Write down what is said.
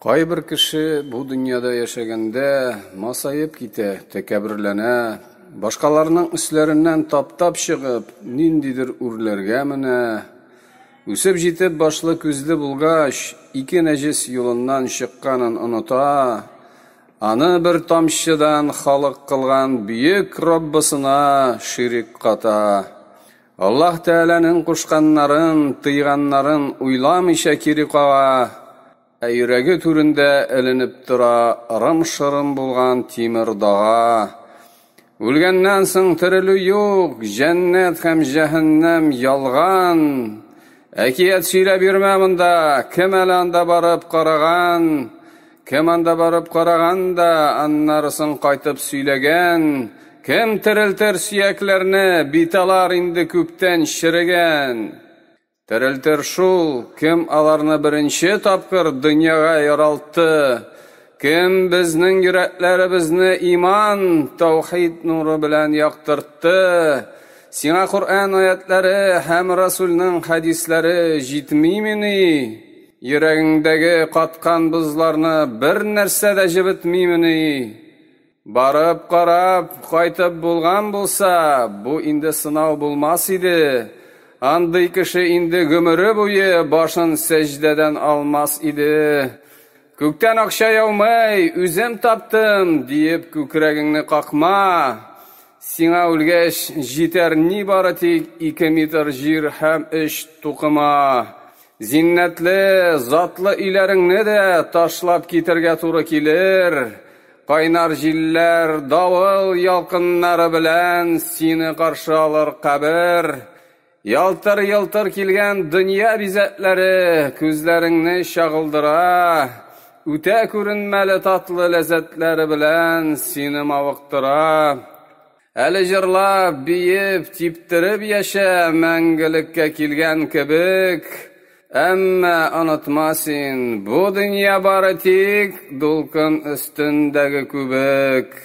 Кайбер кеше бу дөньяда яшәгәндә масаеп китә, тәкәбберләнә, башкаларның өсләреннән таптап чыгып, ниндидер үрләргә менә. Үсеп җитеп башлы-күзле булгач, ике нәҗес юлыннан чыкканын оныта, аны бер тамчыдан халык кылган бөек Раббысына ширек ката. Аллаһ Тәгаләнең кушканнарын, тыйганнарын уйламыйча кире кага. Ә йөрәге түрендә эленеп тора ырым-шырым булган тимер дага. Үлгәннән соң терелү юк, җәннәт һәм җәһәннәм ялган. Әкият сөйләп йөрмә монда, кем әле анда барып караган? Кем анда барып караган да, аннары соң кайтып сөйләгән? Кем терелтер сөякләрне, бит алар инде күптән черегән. Терелтер шул, кем аларны беренче тапкыр дөньяга яралтты, кем безнең йөрәкләребезне иман, таухид нуры белән яктыртты. Сиңа Коръән аятләре һәм Расулның хәдисләре җитмимени? Йөрәгеңдәге каткан бозларны бер нәрсә дә җебетмимени? Барып карап, кайтып булган булса, бу инде сынау булмас иде. Андый кеше инде гомере буе башын сәҗдәдән алмас иде. Күктән акча яумый, үзем таптым, диеп күкрәгеңне какма. Сиңа үлгәч җитәр нибары тик 2 метр җир һәм 3 тукыма. Зиннәтле, затлы өйләреңне дә ташлап китергә туры килер. Кайнар җилләр, давыл ялкыннары белән сине каршы алыр кабер. Ялтыр-йолтыр килгән дөнья бизәкләре күзләреңне чагылдыра. Үтә күренмәле татлы ләззәтләре белән сине мавыктыра. Әле җырлап, биеп, типтереп яшә, мәңгелеккә килгән кебек. Әмма онытма син, бу дөнья бары тик дулкын өстендәге күбек.